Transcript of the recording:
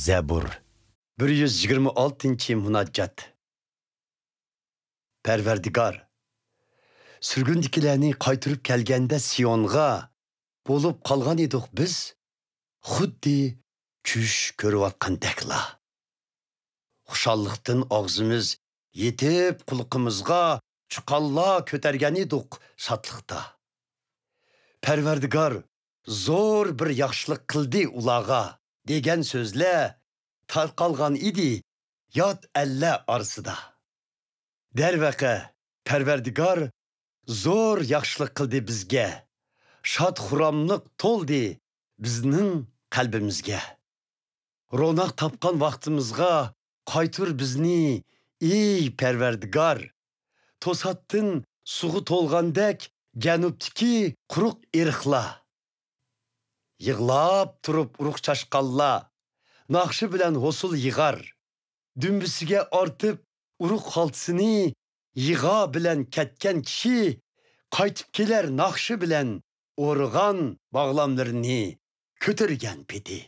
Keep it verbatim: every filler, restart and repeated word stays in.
زەبۇر. بىر يۈز يىگىرمە ئالتىنچى مۇناجات. پەرۋەردىگار، سۈرگۈندىكىلەرنى قايتۇرۇپ كەلگەندە سىيونغا، بولۇپ قالغان ئىدۇق بىز، خۇددى چۈش كۆرۈۋاتقاندەكلا. خۇشاللىقتىن ئاغزىمىز يېتىپ، قۇلىقىمىزغا چۇقانلار كۆتەرگەن ئىدۇق شادلىقتا. پەرۋەردىگار زور بىر ياخشىلىق قىلدى ئۇلارغا، دېگەن سۆزلەر تارقالغان ئىدى يات ئەللەر ئارىسىدا. دەرۋەقە، پەرۋەردىگار زور ياخشىلىق قىلدى بىزگە، شاد-خۇراملىق تولدى بىزنىڭ قەلبىمىزگە. روناق تاپقان ۋاقتىمىزغا قايتۇر بىزنى، ئېي پەرۋەردىگار! توساتتىن سۇغا تولغاندەك جەنۇبتىكى قۇرۇق ئېرىقلار. يىغلاپ تۇرۇپ ئۇرۇق چاشقانلار ناخشا بىلەن ھوسۇل يىغار. دۈمبىسىگە ئارتىپ ئۇرۇق خالتىسىنى يىغا بىلەن كەتكەن كىشى قايتىپ كېلەر ناخشا بىلەن ئورىغان باغلاملىرىنى كۆتۈرگەن پېتى.